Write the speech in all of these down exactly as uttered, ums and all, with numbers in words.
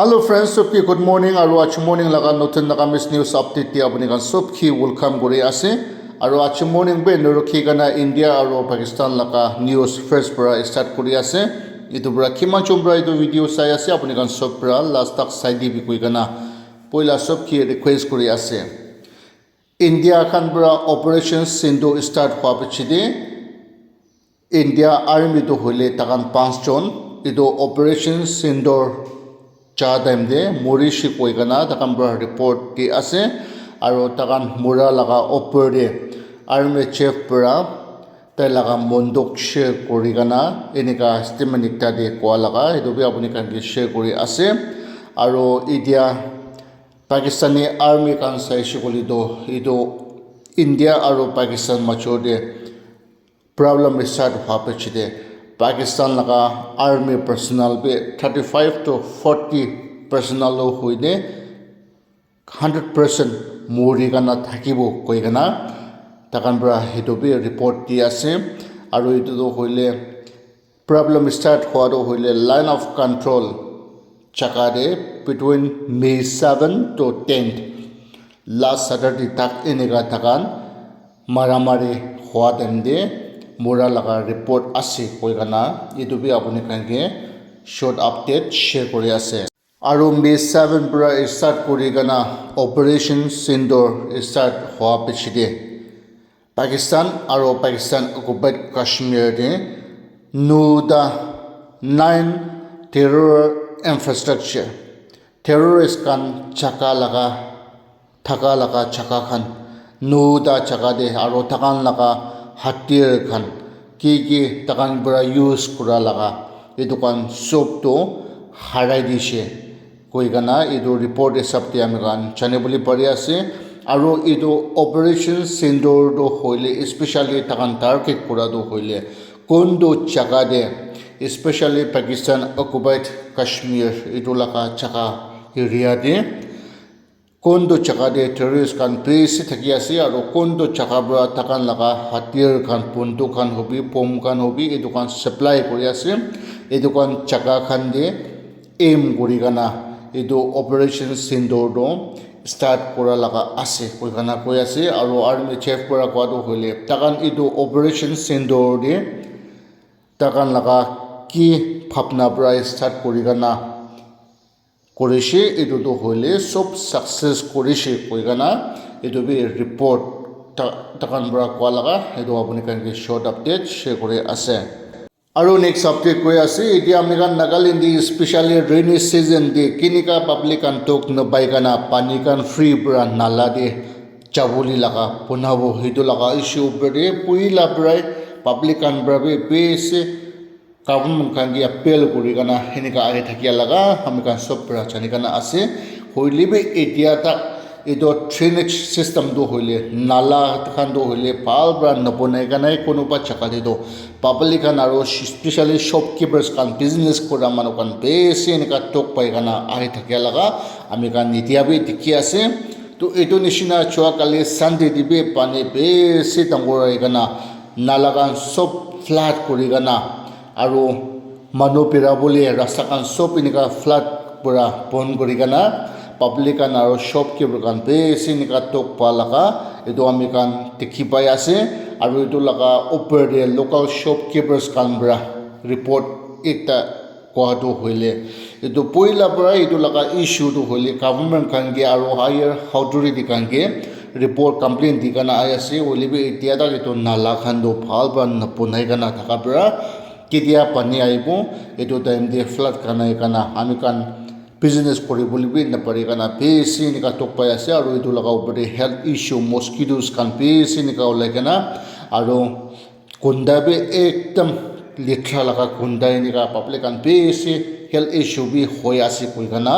Hello friends, sob ki good morning aru aji morning laga notun Nagamese news update te apuni khan sob ki welcome kuri ase. Aru aji morning be norokhi kana India aru Pakistan laga news first para start kuri ase. Itu para kiman jon para itu video sai ase apuni khan sob para last tak sai dibi koi kana poila sob ki request kuri ase. India khan para Operation Sindoor start hua piche te India Army tu hoile takan panch jon itu Operation Sindoor cha time te mori shi koi kana takan para report di ase aru takan mura laga upor te Army chief para tai laga mondok share kuri kana enika statement ekta te koa laga itu bi apuni khan ke share kuri ase aru India Pakistani army khan saishe koile toh etu India aru Pakistan major te problem start hua piche te Pakistan laga army personnel bi thirty five to forty personnel lo hoine hundred percent mori kana thakibo koi kana takan para etu bi report di ase aru etu toh hoile problem start hua toh hoile line of control jaga te between May seven to ten last Saturday tak enika takan maramari hua time te mura laga report ase koi kana etu bi apuni khan ke short update share kuri ase. Aru May seven para start kuri kana Operation Sindoor start hua piche te Pakistan aru Pakistan occupied Kashmir te nuda nine terror infrastructure terrorist khan jaga laga thaka laga jaga khan nuda jaga te aru takan laga hatiyar khan ki ki takan para use kura laga etu khan sob tu harai dishe koi kana etu report hisab te ami khan jani bole pari ase aru etu Operation Sindoor tu hoile especially takan target kura tu hoile kuntu jaga te especially Pakistan occupied Kashmir etu laga jaga area te kuntu jaga te terrorist khan bishi thaki ase aru kuntu jaga para takan laga hatiyar khan bunduk khan hobi bomb khan hobi etu khan supply kuri ase etu khan jaga khan te aim kuri kana etu Operation Sindoor tu start kura laga ase koi kana koi ase aru army chief para koa tu hoile takan etu Operation Sindoor te takan laga ki bhabna para start kuri kana kurishe etu tu hoile sob success kurishe koi kana etu bi report ta takan para koa laga etu apuni khan ke short update share kuri ase. Aru next update koi ase etia ami khan Nagaland te specially rainy season te kinika public khan tok napai kana pani khan free para nala te jabole laga bonabo etu laga issue opor te puila para public khan para bi bishi government khan ke appeal kuri kana enika ahi thakia laga ami khan sob para jani kana ase hoile bi etia tak etu drainage system tu hoile nala khan tu hoile bhal para nabonai kana kunuba jaga te tu public khan aru specially shopkeepers khan business kura manu khan bishi enika tok pai kana ahi thakia laga ami khan etia bi dikhi ase. To etu nishina jua kali Sunday te bi pani bishi dangor ahi kana nala khan sob flood kuri kana aru manu bera bole rasta khan sob enika flood pura bon kuri kana public khan aru shopkeeper khan bishi enika tok pa laga etu ami khan dikhi pai ase aru etu laga upor te local shopkeepers khan para report ekta koa tu hoile etu poila para etu laga issue tu hoile government khan ke aru higher authority khan ke report complaint di kana ahi ase hoile bi etia tak etu nala khan tu bhal para nabonai kana thaka para ketia pani ahibo etu time te flood khan ahi kana ami khan business kuri bole bi napari kana bishi enika tok pai ase aru etu laga upor te health issue mosquitoes khan bishi enika ulai kana aru kunda bi ekdam letera laga kunda enika public khan bishi health issue bi hoi ase koi kana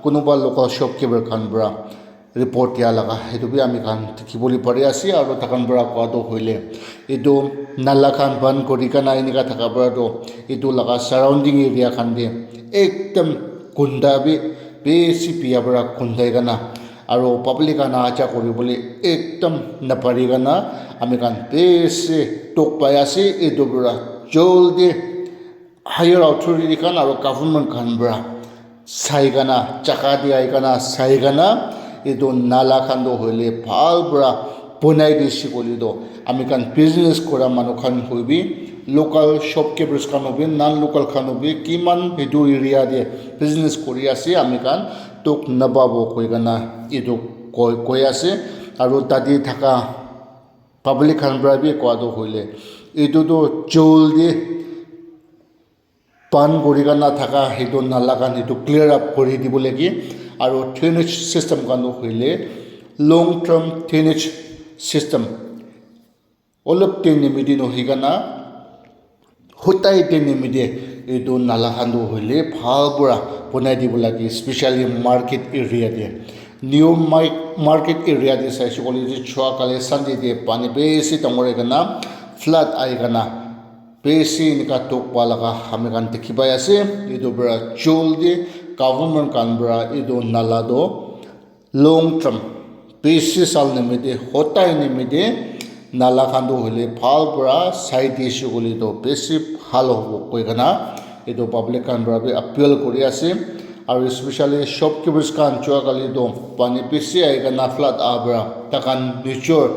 kunuba local shopkeeper khan para report dia laga etu bi ami khan dikhi bole pari ase aru takhan para koa tu hoile etu nala khan bon kuri kana enika thaka para tu etu laga surrounding area khan te ekdam kunda bi bishi bia para kundai kana aru public khan aha ja kuri bole ekdam napari kana ami khan bishi tok pai ase etu para jaldi higher authority khan aru government khan para sai kana, jaka te ai kana sai kana, etu nala khan toh hoile bhal para bonai dise koile toh, ami khan business kura manu khan hoibi, local shopkeepers khan hoibi, non local khan hoibi, kiman etu area te business kuri ase, ami khan dukh napabo koi kana etu koi, koi ase. Aru tate thaka public khan para bi koa toh hoile, etu toh joldi ban kuri kena thaka etu nala khan etu clear up kuri dibo lage. Aru drainage system khan toh hoile long term drainage system, olop te nimite nohoi kena, hotai te nimite etu nala khan toh hoile bhal para bonai dibo lage, especially market area te. New mar-, market area te saise koile toh jua kali Sunday te pani bishi dangor hoi kena flood ahi kena bishi enika dukh pa laga ami khan dikhi pai ase. Etu para joldi government khan para etu nala toh long term, bishi sal nimite, hotai nimite nala khan toh hoile bhal para sai dise koile toh bishi bhal hobo koi kena etu public khan para bi appeal kuri ase. Aru especially shopkeepers khan jua kali toh pani bishi ahi kena flood aha para tai khan nijor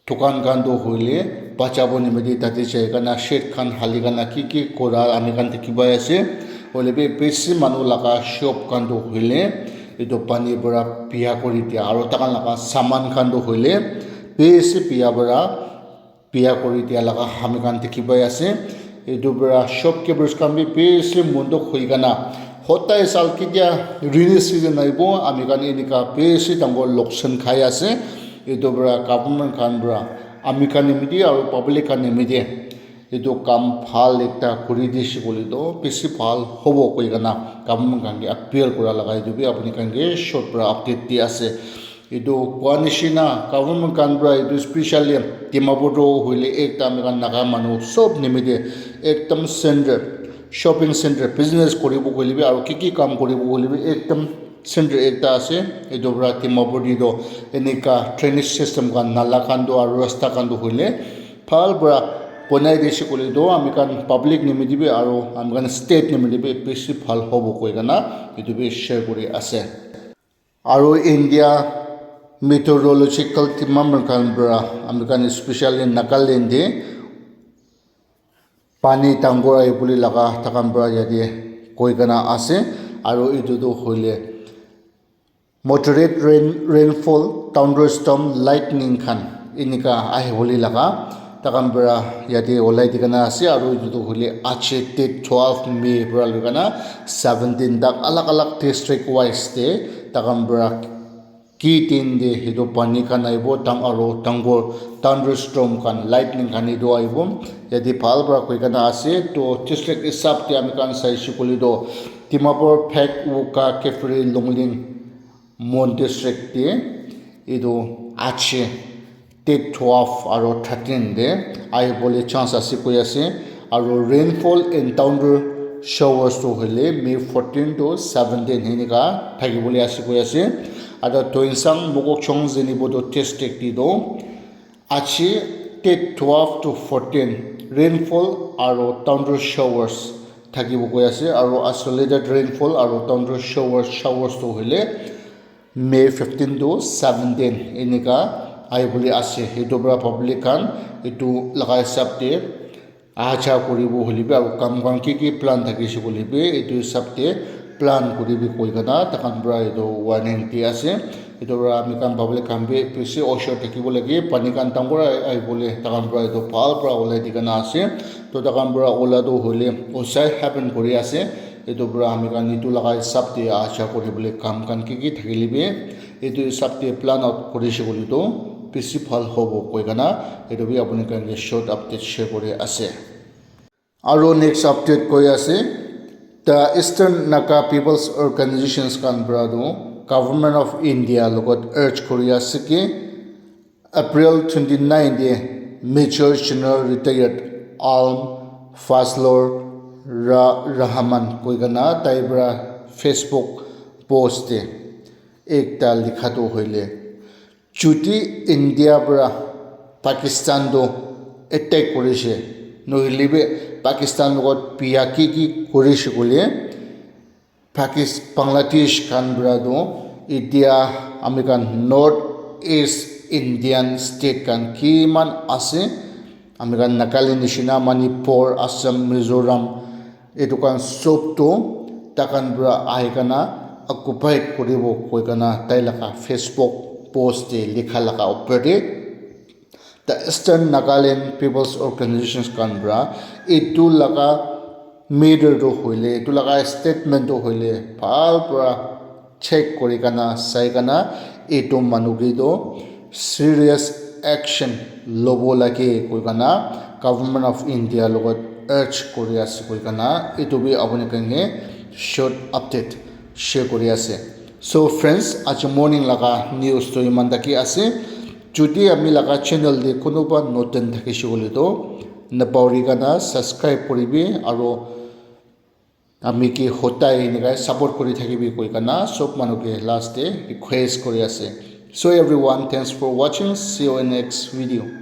dukan khan toh hoile bachabo nimite tate jai kena shed khan hali kena ki ki kura ami khan dikhi pai ase. Hoile bi bishi manu laga shop khan toh hoile etu pani para bia kuri dia, aru tai khan laga saman khan toh hoile bishi bia para bia kuri dia laga ami khan dikhi pai ase. Etu para shopkeepers khan bi bishi mon dukh hoi kena, hotai sal ketia rainy season ahibo, ami khan enika bishi dangor loksan khai ase. Etu para government khan para ami khan nimite aru public khan nimite etu kam bhal ekta kuri dise koile toh bishi bhal hobo koi kena government khan ke appeal kura laga etu bi apni khan ke short para update di ase. Etu koa nishina government khan para etu specially Dimapur toh hoile ekta ami khan Naga manu sob nimite ekdam center, shopping center, business kuribo koile bi aru ki ki kam kuribo koile bi ekdam center ekta ase. Etu para Dimapur te toh enika drainage system khan, nala khan toh aru rasta khan toh hoile bhal para bonai dise koile toh ami khan public nimite bi aru ami khan state nimite bi bishi bhal hobo koi kena etu bi share kuri ase. Aru India Meteorological Department khan para ami khan especially Nagaland te pani dangor ahi bole laga tai khan para yate koi kena ase. Aru etu toh hoile moderate rain, rainfall, thunderstorm, lightning khan enika ahi bole laga tai khan para yate olai di kena ase. Aru etu toh hoile aji date twelve May para loi kena seventeen tak alag alag district wise te tai khan para ki din te etu pani khan ahibo, dang-, aru dangor thunderstorm khan, lightning khan etu ahibo. Yate bhal para koi kena ase. Toh district hisab te ami khan saise koile toh Dimapur, Phek, Wokha, Kiphire, Longleng, Mon district te etu aji date twelve aru thirteen te ahi bole chance ase koi ase. Aru rainfall and thunder showers toh hoile May fourteen to seventeen enika thaki bole ase koi ase. Aru Tuensang, Mokokchung, Zunheboto district te toh aji date twelve to fourteen rainfall aru thunder showers thakibo koi ase. Aru isolated rainfall aru thunder showers, showers toh hoile May fifteen to seventeen enika ahi bole ase. Etu para public khan etu laga hisab te aha ja kuri bo hoile bi aru kam khan ki ki plan thakise koile bi etu hisab te plan kuri bi koi kena tai khan para etu warning di ase. Etu para ami khan public khan bi bishi hoshiar thaki bo lage. Pani khan dangor ahi, ahi bole tai khan para etu bhal para ulai di kena ase. Toh tai khan para ula toh hoile osai happen kuri ase. Etu para ami khan etu laga hisab te aha ja kuri bole kam khan ki ki thakile bi etu hisab te plan out kuri se koile toh bishi bhal hobo koi kena etu bi apni khan ke short update share kuri ase. Aru next update koi ase, the Eastern Naga People's Organizations khan para toh Government of India logot urge kuri ase ki April twenty nine te Major General Retired Alm Fazlur Ra-, Rahman koi kena tai para Facebook post te ekta likha toh hoile, jodi India para Pakistan toh attack kurise, nohoile bi Pakistan logot biya ki ki kurise koile, Pakistan, Bangladesh khan para tu etia ami khan North East Indian state khan kiman ase, ami khan Nagaland nishina, Manipur, Assam, Mizoram, etu khan sob tu takhan para ahi kana occupy kuribo koi kana tai laga Facebook post te likha laga upor te the Eastern Nagaland People's Organizations khan para etu laga matter tu hoile, etu laga statement tu hoile bhal para check kuri kana sai kana etu manu ke tu serious action lobo lage koi kana Government of India logot urge kuri ase koi kana etu bi apuni khan ke short update share kuri ase. So friends, aji morning laga news tu iman taki ase. Jodi ami laga channel te kunuba notun thakishe koile tu napauri kana subscribe kuribi aro ami ke hotai enika support kuri thakibi koi kana sob manu ke last te request kuri ase. So everyone, thanks for watching. See you in next video.